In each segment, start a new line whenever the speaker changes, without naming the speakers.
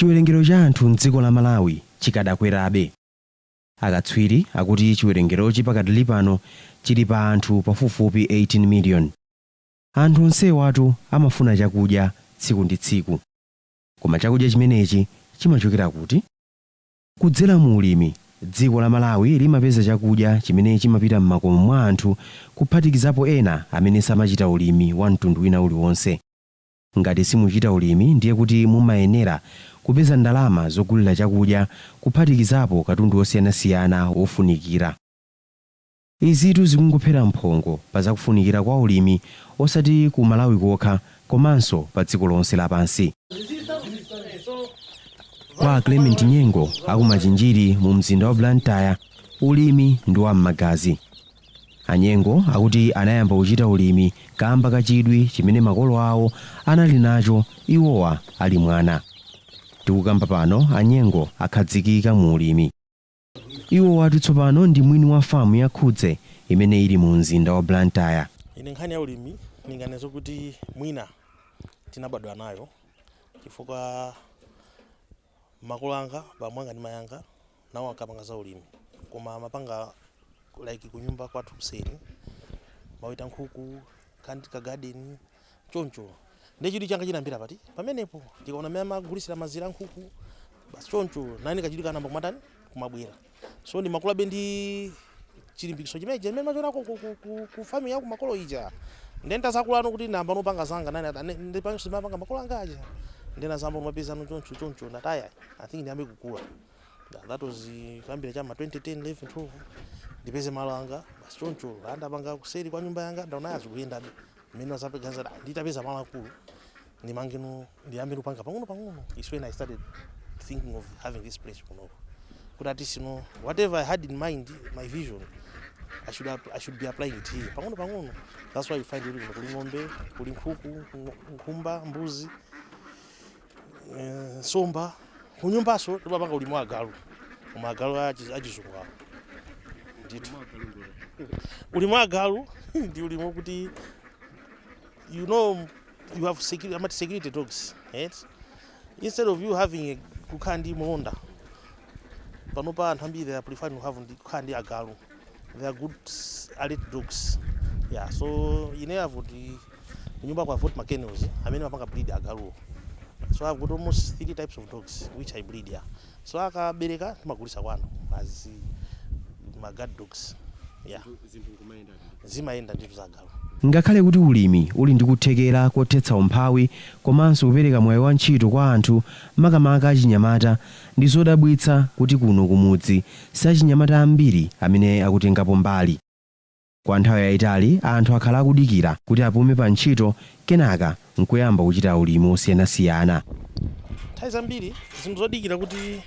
Chiwerengero cha anthu mdziko la Malawi chikadakwerabe. Akatswiri akuti chiwerengerochi pakadali pano chili pa anthu pafupifupi 18 million. Anthu onsewatu amafuna chakudya tsiku ndi tsiku, koma chakudya chimenechi chimachokera kuti? Kudzera mu ulimi, dziko la Malawi limapeza chakudya chimene chimapita m'makomo mwa anthu, kuphatikizapo ena amene samachita ulimi wa mtundu wina uliwonse. Ngati simuchita ulimi, ndiye kuti mumayenera kupeza ndalama zogulira chakudya, kuphatikizapo katundu osiyanasiyana wofunikira. Izitu zikungophera mphongo pa zakufunikira kwa ulimi, osati ku Malawi kokha komanso pa dziko lonse lapansi. Kwa Clement Nyengo akuMachinjiri mu mzinda wa Blantyre, ulimi ndi wam'magazi. Anyengo akuti anayamba kuchita ulimi kamba kachidwi chimene makolo awo anali nacho iwowa ali mwana. Tikukamba pano, Anyengo akhazikika mu ulimi. Iwo watu tsopano ndi mwini wa famu ya Khudze imene ili mu mzinda wa Blantyre.
Ine nkhani ya ulimi ndinganene kuti mwina tinabadwa nayo, chifukwa makolo anga, bambo anga ndi mayi anga, nawo ankapanga za ulimi, koma amapanga like kunyumba kwathu kuseri, maweta nkhuku kandi ka garden choncho. Ndi chidwi changa chinayambira pati pamenepo. Ndikaona mmene amagulisira mazira a nkhuku, basi choncho nani kachidwi kanamba kumatani, kumabwera. So ndimakulabe ndi chilimbikiso chimenechi chimene machiona ku farm ya kumakolo ija. Ndiye nditazakulano kuti ndayamba nopanga zanga, nani ndipanso zimapanga makolo anga aja, ndinazamba kumapezano choncho choncho. Ndataya, I think ndiyambe kukula. That was kuyambira chama 2010, 11, 12, ndipeze malo anga, basi choncho andapanga kuseri kwa nyumba yanga. Ndaona zikuyendabe mmene wazapegaza, nditapeza malo akulu ndimangeno, ndiyambe kupanga pang'ono pang'ono is when I started thinking of having this place kunoko, kuti at least, whatever I had in mind, my vision, I should be applying it here pang'ono pang'ono. That's why you find kuti kuno kuli ng'ombe, kuli nkhuku, nkhumba, mbuzi, nsomba. Kunyumbaso timapanga ulimi wa agalu, koma agalu achizungu awo ndithu. Ulimi wa agalu ndi ulimi wokuti you have security, amati security dogs, right? Instead of you having kukhala ndi mlonda, panopa anthu ambiri they are preferring to have ndi kukhala ndi agalu. They are good alert dogs, yeah. So ine have got kunyumba kwa got ma kennels amene mapanga breed agaluwo. So I've got almost three types of dogs which I breed, yeah. So akabereka timagulisa kwanu as ma guard dogs, yeah. Zimayenda ndithu za agalu.
Ngakhale kuti ulimi uli ndi kuthekera kothetsa umphawi komanso kupereka mwayi wa ntchito kwa anthu, makamaka achinyamata, ndi zodabwitsa kuti kuno kumudzi si achinyamata ambiri amene akutengapo mbali. Kwa nthawi yayitali anthu akhala akudikira kuti apume pa ntchito, kenaka nkuyamba kuchita ulimi osiyanasiyana.
Nthawi zambiri zinthu zodikira kuti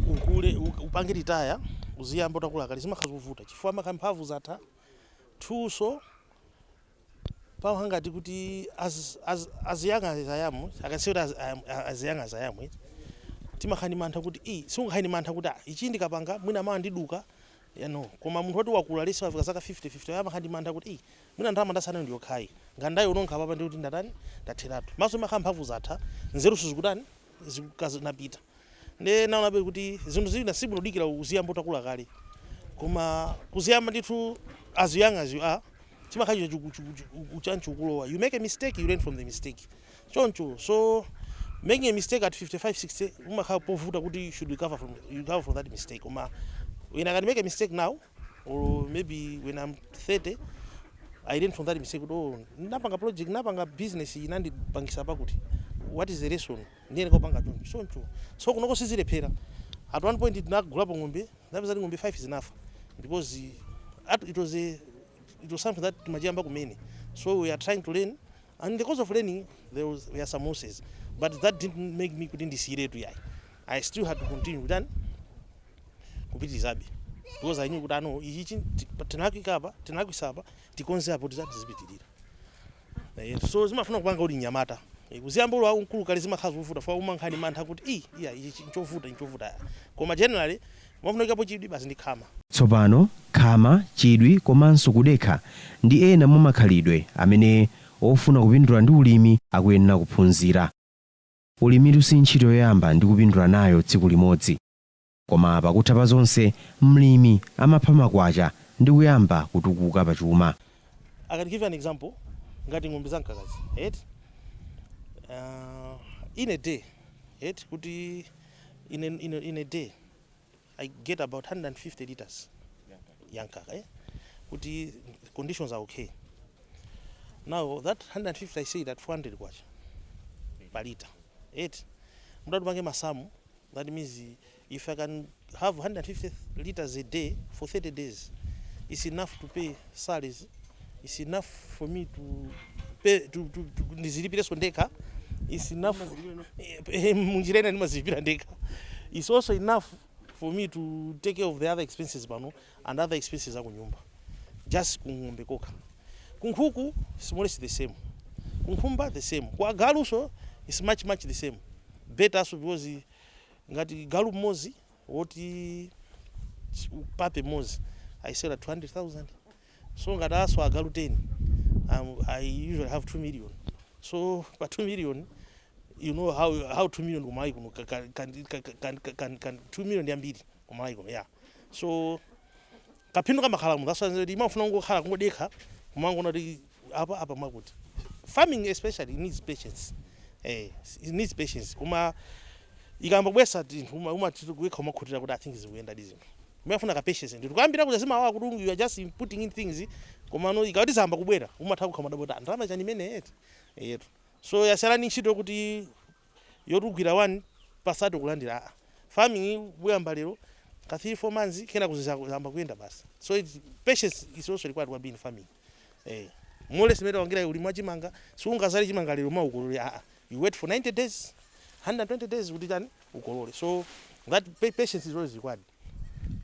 ukule, upange retire, uziyamba utakula kale, zimakhala zovuta chifukwa amakhala mphamvu zatha. Thunso pamangati kuti as young as I am, I can say that as, I am, as young as I am, eh, timakhala ndi mantha kuti i sungakhale ndi mantha kuti ah, ichi ndikapanga mwina mawa ndiduka no. Koma munthu woti wakula lesi wafika zaka 50 50, amakhala ndi mantha kuti i mwina ndalama ndasanayo ndiyokhayi, ngati ndayiwononga papa ndikuti ndatani, ndatheratu. Maso imakhala mphamvu zatha, nzeru sizikutani, zikukazinapita. Nde naonabe kuti zinthu zina sibwino uziyamba utakula kale, koma kuziyamba ndithu as young as you are, chimakhala uchanchi ukulowa. You make a mistake, you learn from the mistake choncho. So making a mistake at 55, 60 umakhala povuta kuti you recover from that mistake. Koma when I can make a mistake now or maybe when I'm 30, I learn from that mistake kuti oh, ndapanga project, ndapanga business, inandipangisa pakuti, what is the lesson? Ndiye ndikopanga choncho choncho. So kunoko sizilephera. At one point tinagulapo ng'ombe, ndapeza ng'ombe 5 zinafa because it was something that timachiyamba kumene. So we are trying to learn, and in the course of learning there were some losses, but that didn't make me kuti ndisiyiretu, yayi. I still had to continue kutani, kupitirizabe, because I knew kuti ano ichi tinalakwika apa, tinalakwisa apa, tikonze apo, tizati tizipitirira. So zimafuna kupanga uli mnyamata. Kuziyamba uli wamkulu kale zimakhala zovuta fa umakhala ndi mantha kuti i iya ichi nchovuta, nchovuta. Koma generally mafunika chidwi basi ndi khama.
Tsopano khama, chidwi komanso kudekha ndi ena mwa makhalidwe amene ofuna kupindula ndi ulimi akuyenera kuphunzira. Ulimitu si ntchito yoyamba ndi kupindula nayo tsiku limodzi, koma pakutha pa zonse mlimi amapha makwacha ndi kuyamba kutukuka pachuma.
I can give you an example. Ngati ng'ombe za mkakazi, right? In a day, right? Kuti in a day I get about 150 liters ya mkaka, eh? Kuti conditions are okay. Now that 150, I say that 400 kwacha per liter, right? Mutati pange masamu, that means if I can have 150 liters a day for 30 days, it's enough to pay salaries, it's enough for me to pay to ndizilipireso ndekha, it's enough munjira ina ndimazilipira ndekha. It's also enough for me to take care of the other expenses pano and other expenses akunyumba, just kung'ombe kokha. Kunkhuku it's more or less the same, kunkhumba the same, kwa galuso it's much much the same, better so, because ngati galu mmodzi woti puppy mmodzi I sell at 200,000, so ngati aso agalu 10, I usually have 2 million. So pa 2 million, you know how 2 million kumalawi kuno can 2 million yambiri kumalawi kuno, yeah. So kaphindu kamakhala that's why imafuna kungokhala kungodekha, kumangoona kuti apa apa mwakuti farming especially needs patience, it needs patience. Koma ikambobwesa tinthu umati kuwekha umakhutira kuti I think zikuyenda di zinthu. Umafuna ka patience ndithu kuyambira kuja zimawawa kuti you are just putting in things, komano ikati zamba kubwera umatha kukha madabo kuti ndalama chani imene yetu yetu. So yasiyana ndi ntchito kuti yoti ugwira 1 pasati kulandira. Aa, farming kuyamba lero ka 3 4 months kena kuzamba kuyenda basi. So patience is also required kwambiri in farming. More simene wangira ulimi wa chimanga, siungazale chimanga lero ma ukolole. Aa, you wait for 90 days, 120 days kuti chani ukolole. So that patience is always required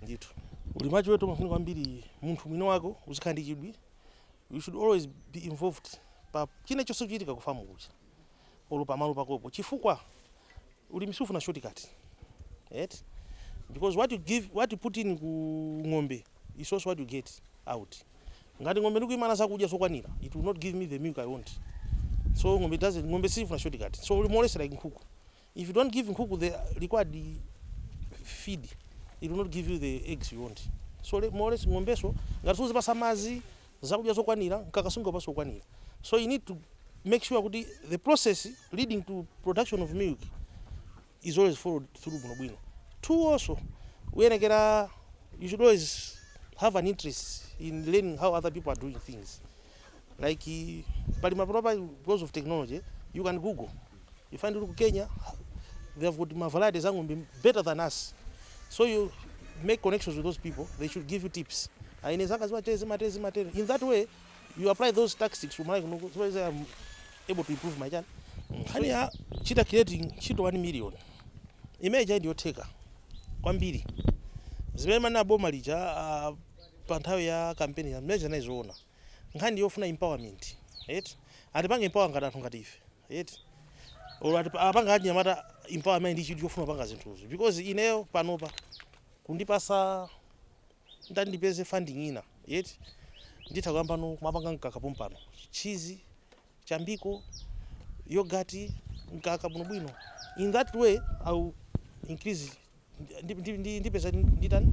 ndithu. Ulimi wa chiweto umafunika kwambiri munthu mwini wako uzikhala ndi chidwi. You should always be involved pa china chonse kuchitika kufamu kucha olo pamalo pakopo, chifukwa ulimi sufuna shortcut, right? Because what you give, what you put in ku ng'ombe is also what you get out. Ngati ng'ombe ndikuimana zakudya zokwanira, it will not give me the milk I want. So ng'ombe doesn't, ng'ombe sifuna shortcut. So more or less like nkhuku, if you don't give nkhuku the required feed, it will not give you the eggs you want. So more or less ng'ombeso ngati suzipasa madzi, zakudya zokwanira, mkaka sungapasa okwanira. So you need to make sure kuti the process leading to production of milk is always followed through bwinobwino. Two, also uyenekera, you should always have an interest in learning how other people are doing things. Like pali mapanopa, because of technology, you can Google, you find kuti ku Kenya they have got ma varieties a ng'ombe better than us. So you make connections with those people, they should give you tips, aine zanga zimatere, zimatere, zimatere. In that way you apply those tactics kumalawi kuno, so I'm able to improve my channel. Nkhani ya chita creating ntchito 1 million imene ija ndiyotheka kwambiri. Zimene manena boma lija pa nthawi ya kampeni ya mmene anayizoona, nkhani yofuna empowerment, right? Atipange empower ngati anthu ngati ife, right? Olo apanga achinyamata empowerment ndi chidwi chofuna kupanga zinthuzo, because ineyo panopa kundipasa ndati ndipeze funding ina yet nditha kuyamba no kumapanga mkaka pompano, cheese, chambiko, yogurt, mkaka bwinobwino. In that way I will increase, ndipeza nditani,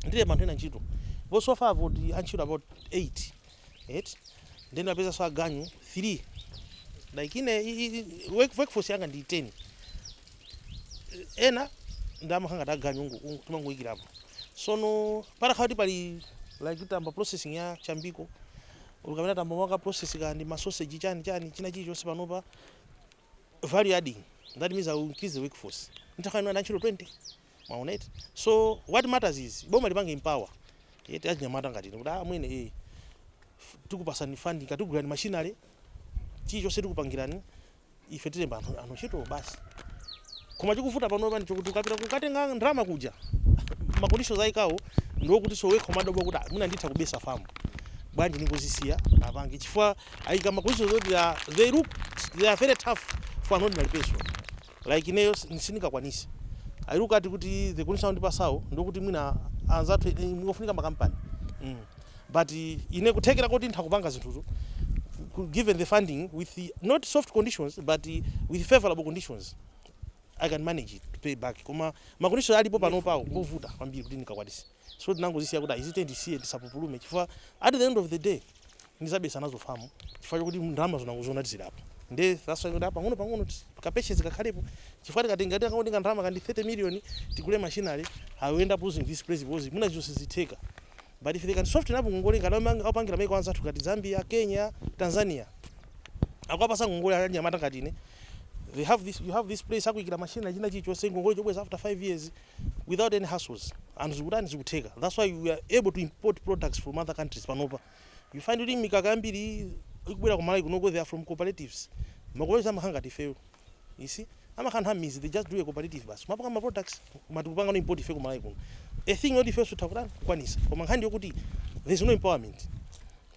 ndilemba anthu ena ntchito. But so far I've got antchito about 8 8, then apeza so aganyu 3. Like ine workforce yanga ndi 10, ena ndamakhala ngati aganyu timangoyikirapo. Sono patakhala kuti pali like tamba processing ya chambiko ukamena tamba mwaka process kandi ma sausage, chani chani, china chilichonse panopa value adding, that means I will increase the workforce, nditakhala ndi antchito 20, mwaona eti? So what matters is boma lipange empower yeti achinyamata ngati ine kuti amwene, tikupasani funding, katigulirani machinery, chilichonse tikupangirani ife, tilemba anthu ntchito basi. Koma chikuvuta panopa ndichokuti ukapita kukatenga ndalama kuja, ma conditions ayikawo ndiokuti so wekha umadabwa kuti mwina nditha kubesa famu bwanji, ningozisiya apange, chifukwa ayika ma conditions oti they look, they are very tough for an ordinary person like ineyo. Sindingakwanise. I look at kuti the condition andipasawo ndokuti mwina anzathu ngofunika makampani, But ine kuthekera kuti nditha kupanga zinthuzo. Given the funding with the, not soft conditions, but with favorable conditions, I can manage it to pay back. Koma ma conditions alipo panopawo ngovuta kwambiri kuti ndikakwanise. So tinangozisiya kuti izite, ndisiye, ndisapupulume, chifukwa at the end of the day ndizabesa nazo famu, chifukwa chokuti ndalama zonangozona tizilapo. Nde that's why kuti pang'ono pang'ono ka patience kakhalepo, chifukwa tikatenga, tikatenga ndalama kandi 30 million tigule machinery, I will end up losing this place, because muna zonse zitheka. But if they can soften up ngongole ngati apangira maiko anzathu ngati Zambia, Kenya, Tanzania, akuwapasa ngongole anyamata ngati ine. They have this, you have this place, akuyikira machinery, china chilichonse, ngongole chobweza after 5 years without any hassles, and zikutani? Zikutheka. That's why we are able to import products from other countries. Panopa you find kuti mikaka yambiri ikubwera kumalawi kunoko, they are from cooperatives. Ma cooperatives amakhala ngati ifeyo, you see, amakhala amizi. They just do a cooperative basi, mapanga ma products, matikupanga no import ife kumalawi kuno, a thing yoti ifeyo sitha kukwanisa. Koma nkhani yokuti there's no empowerment.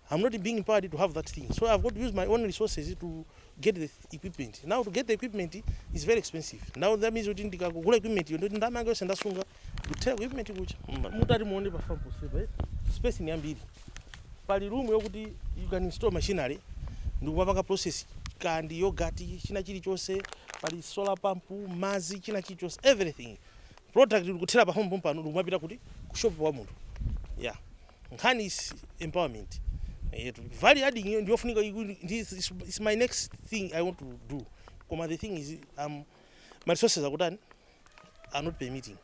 I'm not being empowered to have that thing. So I've got to use my own resources to get the equipment. Now, to get the equipment is very expensive. Now that means kuti ndikagula equipment iyo, ndoti ndalama yanga yonse ndasunga kuthera equipment kucha. Mutati muone pa farm posepa, space ni yambiri. Pali room yokuti you can install machinery ndikupanga process kandi yogurt, china chilichonse. Pali solar pump, mazi, china chilichonse, everything. Product likuthera pa home pano, ndikumapita kuti? Ku shop wa munthu. Yeah, nkhani is empowerment. Value adding iyo ndiyofunika. It's my next thing I want to do. Koma the thing is, my resources akutani? Are not permitting.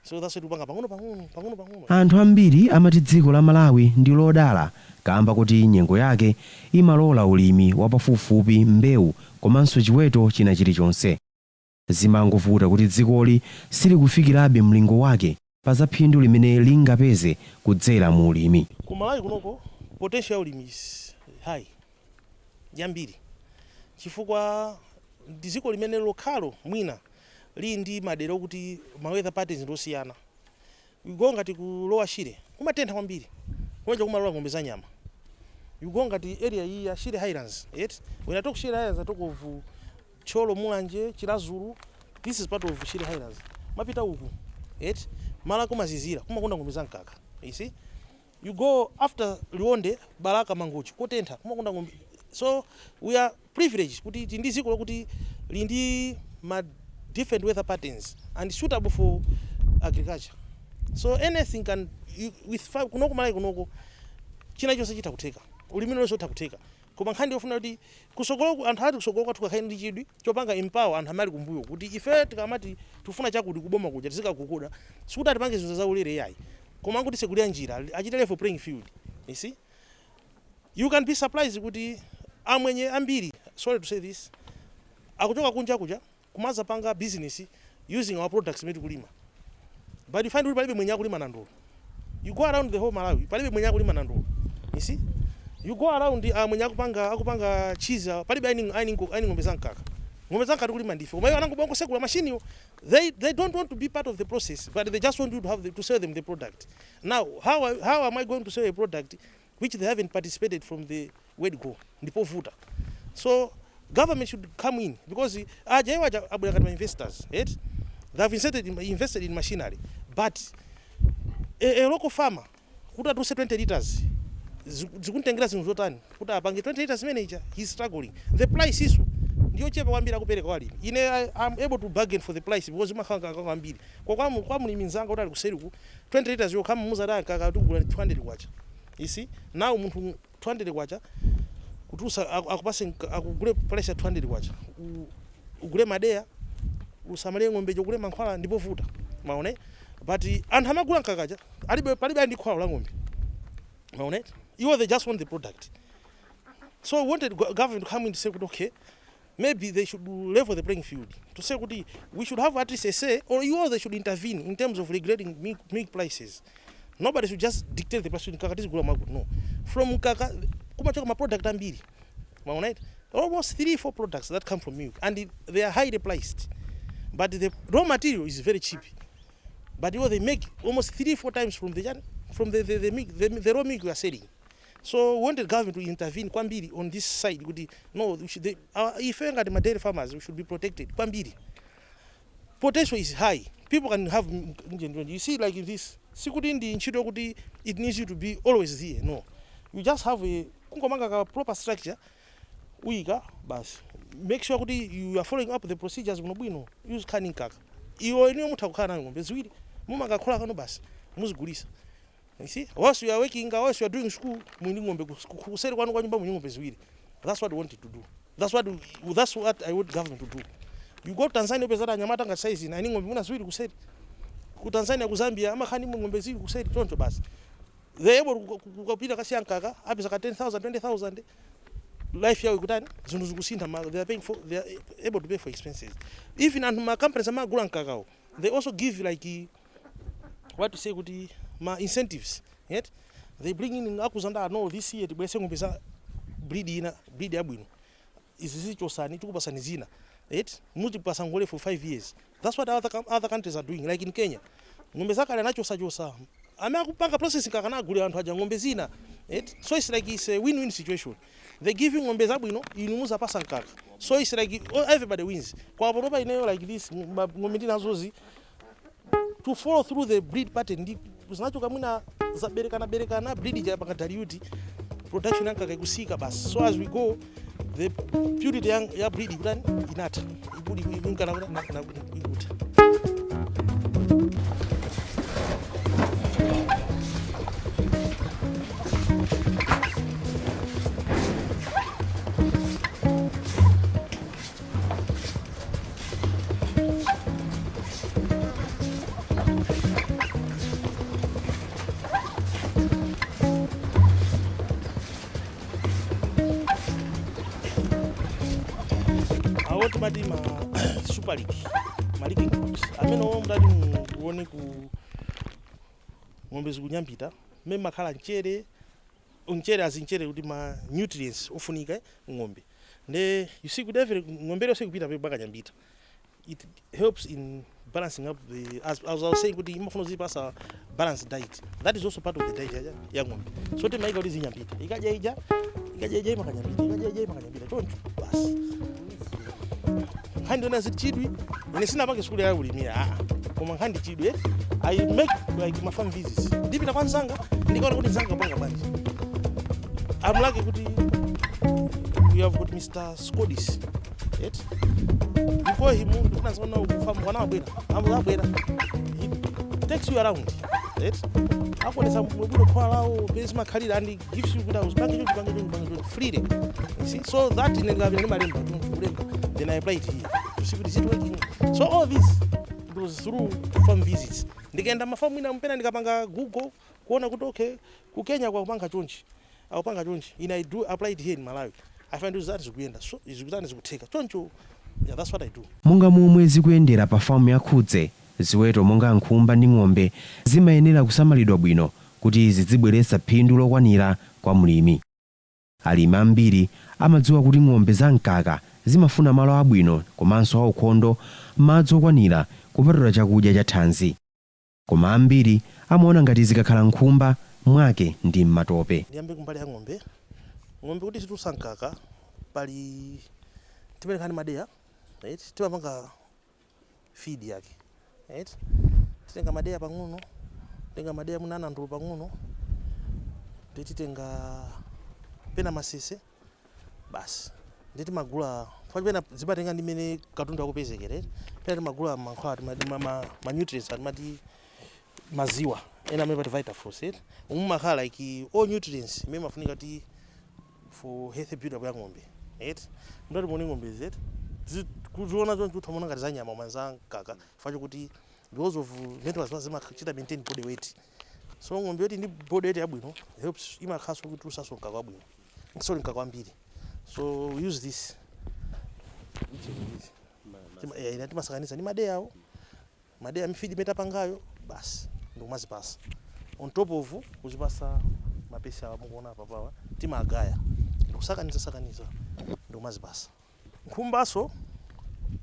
So that's why tikupanga pang'ono pang'ono, pang'ono pang'ono.
Anthu ambiri amati dziko la Malawi ndi lodala kamba kuti nyengo yake imalola ulimi wapafupifupi mbewu komanso chiweto china chilichonse. Zimangovuta kuti dzikoli silikufikirabe mlingo wake pa za phindu limene lingapeze kudzera mu ulimi.
Ku Malawi kunoko potential ya ulimi is high yambiri, chifukwa ndi dziko limene lokhalo mwina lili ndi madera okuti ma weather patterns ndosiyana. You go ngati ku Lower Shire, kumatentha kwambiri, kumeja kumalola ng'ombe za nyama. You go ngati area iyi ya Shire Highlands, yet when I talk Shire Highlands, I talk of Thyolo, Mulanje, Chiradzulu. This is part of Shire Highlands. Mapita uku yet mala kumazizira, kumakonda ng'ombe za mkaka. You see, you go after Liwonde, Balaka, Mangochi, kotentha, kumakonda ng'ombe. So we are privileged kuti tili ndi dziko lokuti lili ndi ma different weather patterns and suitable for agriculture. So anything can you, with kunoko Malawi kunoko china chonse chitha kutheka, ulimi lonse utha kutheka. Koma nkhani yofuna kuti kusogolo anthu ati kusogolo kwathu kakhale ndi chidwi chopanga empower anthu amali kumbuyo, kuti ife tikamati tifuna chakuti kuboma kuja tizikakukuda, sikuti atipange zinthu zaulere yayi, koma anguti sekulira njira, achite level playing field. You see, you can be surprised kuti amwenye ambiri, sorry to say this, akuchoka kunja kuja kumazapanga business using our products imene tikulima. But you find kuti palibe mwenye akulima nandolo. You go around the whole Malawi, palibe mwenye akulima nandolo. You see, you go around, mwenye akupanga cheese, palibe aini ng'ombe za mkaka. Ng'ombe za mkaka tikulima ndife, koma iwo anangobongo sekula machine. They don't want to be part of the process, but they just want you to sell them the product. Now how am I going to sell a product which they haven't participated from the word go? Ndipovuta. So government should come in, because aja iwo aja abwera ngati ma investors, right? They have invested in machinery, but a local farmer kuti atuluse 20 liters, zikuntengera zinthu zotani kuti apange 20 liters manager? He's struggling. The price iso ndiyochepa kwambiri akupereka kwa alimi. Ine I'm able to bargain for the price because imakhala kwambiri kwa mlimi mzanga kuti ali kuseriku, 20 liters yokha muza da kaka tikugula 200 kwacha. You see, now munthu 200 kwacha kutulusa, akupase akugule price ya 200 kwacha, ugule madeya, usamalire ng'ombe, ugule mankhwala, ndipovuta maone. But anthu amagula mkakaja alibe, palibe ali ndi khwalo la ng'ombe maone. Iwo they just want the product. So we wanted government to come in to say kuti okay, maybe they should level the playing field to say kuti we should have at least a say, or you they should intervene in terms of regulating milk prices. Nobody should just dictate the price. Mkaka tizigula mwakuti, no. From mkaka kumachoka ma product ambiri maona it, almost three four products that come from milk, and they are highly priced, but the raw material is very cheap. But they make almost three four times from the milk, the raw milk we are selling. So we wanted government to intervene kwambiri on this side kuti no, we should, ife ngati ma dairy farmers, we should be protected kwambiri. Potential is high. People can have you see, like in this, sikuti ndi ntchito yokuti it needs you to be always there. No, you just have a kungomanga ka proper structure. Uyika basi, make sure kuti you are following up the procedures bwinobwino. Uzikhala ndi mkaka iwo iniyo, mutha kukhala nayo ng'ombe ziwiri, mumakakhola kano basi, muzigulisa. You see, whilst you are working, whilst you are doing school, muli ndi ng'ombe kuseri kwanu kwa nyumba, muli ng'ombe ziwiri. That's what we wanted to do. That's what I want government to do. You go to Tanzania, upeza anyamata ngati size ina, ani ng'ombe muna ziwiri kuseri. Ku Tanzania, ku Zambia, amakhala ndi ng'ombe ziwiri kuseri choncho basi. They able kupita kasiya mkaka, apeza ka 10,000, 20,000, life yawo ikutani, zinthu zikusintha. They are able to pay for expenses. Even anthu, ma companies amagula mkakawo, they also give like what to say kuti ma incentives, yet they bring in akuzanda, no, this year tibwese ng'ombe za breed ina, breed yabwino, izi zichosani, tikupasani zina, right, mutipasa ngole for 5 years. That's what other countries are doing. Like in Kenya, ng'ombe zakale anachosachosa, ame akupanga processing kakana agulira anthu aja ng'ombe zina, right? So it's like it's a win-win situation. They give you ng'ombe zabwino, inu muzapasa mkaka, so it's like, oh, everybody wins. Kwa panopa ineyo like this, ng'ombe ndinazozi, to follow through the breed pattern, ndi zinachoka mwina zaberekana berekana, breed ija yapanga dilute, production yankaka ikusika basi. So as we go, the purity ya breed ikutani, inatha, ikudi ikunkana ikuta. Awo timati ma super lick, ma licking blocks amene omwe mutati muone ku ng'ombe zikunyambita, mmene makhala mchere, mchere azinchere kuti ma nutrients ofunika ng'ombe. Nde you see kuti every ng'ombe iliyonse ikupita pe bakanyambita, it helps in balancing up the, as I was saying kuti imafuna kuzipasa balanced diet. That is also part of the diet ya ng'ombe. So timayika kuti zinyambita, ikadya ija, ikadya ija imakanyambita, ikadya ija imakanyambita choncho basi. Nkhani ndiona ziti chidwi. Ine sinapange sukulu ya ulimira, aa, koma nkhani ndi chidwi, eh? I make like ma farm visits, ndipita kwa nzanga, ndikaona kuti nzanga panga bwanji. I'm lucky kuti we have got Mr. Scodis, right? Before he moved, ndinazoona kufamu kwana wabwera, abwera, he takes you around, right? Akuonesa bwino khola lawo pesi makhalira and he gives you kuti uzipange chonchi, pange chonchi, pange chonchi freely, you see? So that ine ndikapita ndimalemba chonchi, kulemba, then I apply it here to see kuti is it working. So all this, it was through farm visits. Ndikaenda mafamu ina mpena ndikapanga Google kuona kuti okay, ku Kenya kwakupanga chonchi, akupanga chonchi, ine I do apply it here in Malawi, I find that zikuyenda, so zikutani, zikutheka choncho. Yeah, that's what I do.
Monga momwe zikuyendera pa famu ya Khudze, ziweto monga nkhumba ndi ng'ombe zimayenera kusamalidwa bwino kuti zizibweretsa phindu lokwanira kwa mlimi. Alimi ambiri amadziwa kuti ng'ombe za mkaka zimafuna malo abwino komanso aukhondo, madzi okwanira, kupatula chakudya cha thanzi, koma ambiri amaona ngati zikakhala nkhumba mwake ndi m'matope.
Ndiyambe kumbali ya ng'ombe. Ng'ombe kuti zitulutsa mkaka, pali tipereka ndi madeya, right? Timapanga feed yake, right? Titenga madeya pang'ono, tenga madeya muna nandolo pang'ono, ndititenga pena masese basi, nditimagula pena zimatenga ndi mmene katundu akupezekere. Pena timagula mankhwala, ma nutrients, atimati maziwa ena amene pati Vitaforce, eh? Umwe makhala like all nutrients imene mafunika ti for healthy build up ya ng'ombe, right? Ndati muone ng'ombe zetu kuziona choncho, uthamona ngati za nyama, koma za mkaka, chifukwa chokuti because of networks zimachita maintain body weight. So ng'ombe yoti ndi body weight yabwino helps, imakhalanso kutulusanso mkaka wabwino, sorry, mkaka wambiri. So we use this. Ina timasakaniza ndi madeya awo, madeya mi feed imene basi, ndikumazipasa on top of kuzipasa mapesi awa mukuona apa pawa, timagaya ndikusakaniza sakaniza ndikumazipasa. Nkhumbaso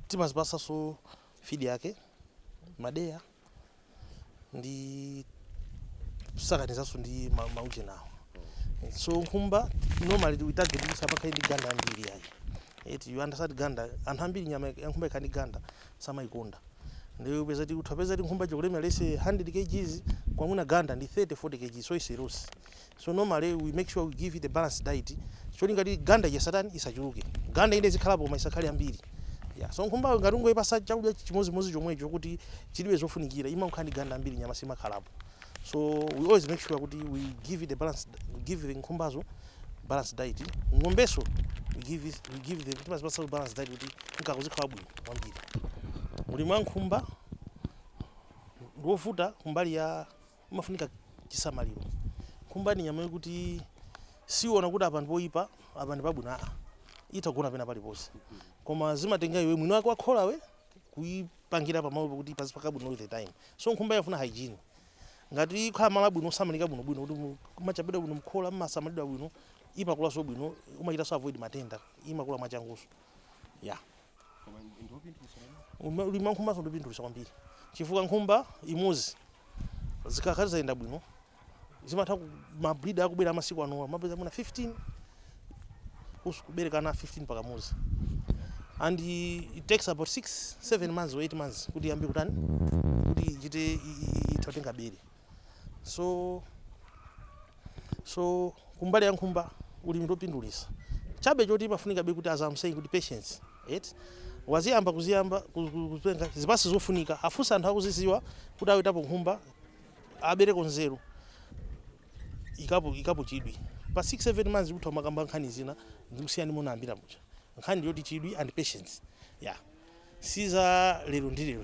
timazipasaso feed yake, madeya ndi kusakanizanso ndi mauje nawo. So nkhumba normally we target kuti sapakhale ndi ganda ambiri yayi, eti? You understand ganda? Anthu ambiri nyama ya nkhumba ikhala ndi ganda samayikonda. Ndi upeza ti uthapeza ti nkhumba chikulemera lese 100 kgs, kwamuna ganda ndi 30 40 kg, so it's a loss. So normally we make sure we give it a balanced diet. Cholinga ti ganda ija isachuluke. Ganda ine zikhalapo koma isakhale ambiri, yeah. So nkhumbayo ngati ungoyipasa chakudya chimozimozi chomwecho kuti chilibe zofunikira, imakhala ndi ganda ambiri, nyama simakhalapo. So we always make sure kuti we give it a balanced, we give the nkhumbazo balanced diet. Ng'ombeso we give them, timazipasa balanced diet kuti nkako zikhala bwino kwambiri. Ulimi wa nkhumba ndiwovuta kumbali ya umafunika chisamaliro. Nkhumba ni nyama yokuti siona kuti apa ndipoyipa, apa ndi pabwino, aa, itagona pena paliponse, koma zimatenga iwe mwini wake wakholawe kuyipangira pamalo kuti pazipaka bwino with the time. So nkhumba yafuna hygiene. Ngati ikhala malo abwino, osamalika bwinobwino, kuti machapidwa bwino mkhola, mmasamalidwa bwino, imakulanso bwino, umachitanso avoid matenda, imakula mwachanguso, yeah. Ulimi wa nkhumbaso ndipindulisa kwambiri chifukwa nkhumba imodzi zikakhala zayenda bwino zimatha ma breeder akubwera masiku anowa mapeza muna 15 kuberekana 15 pakamodzi, and it takes about 6 7 months or 8 months kuti iyambe kutani, kuti ichite itha kutenga bere. So kumbali ya nkhumba ulimi ndopindulisa chabe choti imafunika be kuti, as I'm saying, kuti patience, right? Waziyamba kuziyamba kutenga zipasi zofunika, afunsa anthu akuziziwa kuti awetapo nkhumba, abereko nzeru, ikapo chidwi. Pa 6 7 months kuti makamba nkhani zina ndikusiyana munayambira muja. Nkhani ndiyoti chidwi and patience, yeah. Siza lero ndi lero,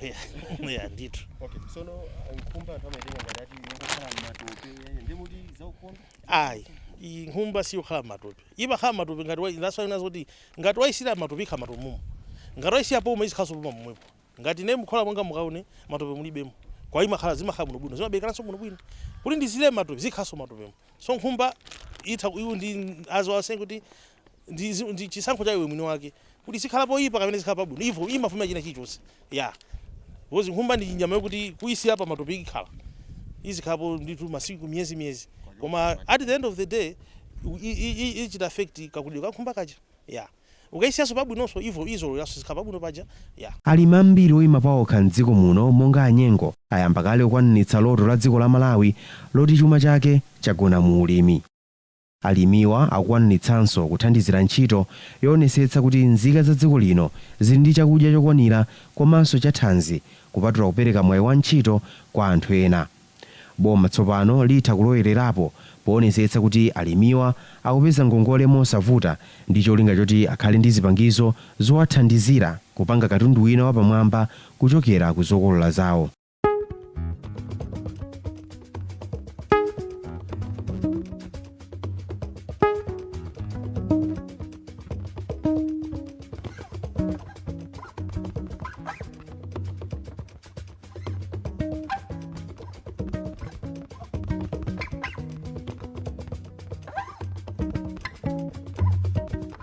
yeah, ndithu.
Okay, sono nkhumba anthu amaitenga ngati ati yongokhala m'matope, ndimuti zaukhondo?
Ayi, iyi nkhumba siyokhala matope. Imakhala matope ngati that's why kuti ngati wayisira matope ikhala matope mumo, ngati wayisiya poma izikhalanso poma momwepo. Ngati ne mukhola mwanga mukaone matope mulibemo, kwa imakhala, zimakhala bwinobwino, zimaberekanso bwinobwino. Kuti ndizile matope zikhalanso matopemo. So nkhumba itha iwo ndi as I was saying kuti ndi chisankho cha iwe mwini wake kuti zikhala poyipa kapena zikhala pabwino. Ivo imafuna china chilichonse, yeah, because nkhumba ndi nyama yokuti kuyisiya pa matope ikhala izikhalapo ndithu masiku, miyezi miyezi, koma at the end of the day ichita affect kakulidwe ka nkhumba kaja, yeah. Ukayisiyanso pabwinonso ivo izoloweranso zikhala pabwino paja, yeah.
Alimi ambiri oyima paokha mdziko muno monga anyengo ayamba kale kukwaniritsa loto la dziko la Malawi loti chuma chake chagona mu ulimi. Alimiwa akukwaniritsanso kuthandizira ntchito yoonetsetsa kuti nzika za dziko lino zili ndi chakudya chokwanira komanso chathanzi, kupatula kupereka mwayi wa ntchito kwa anthu ena. Boma tsopano litha kulowererapo poonetsetsa kuti alimiwa akupeza ngongole mosavuta ndi cholinga choti akhale ndi zipangizo zowathandizira kupanga katundu wina wapamwamba kuchokera ku zokolola zawo.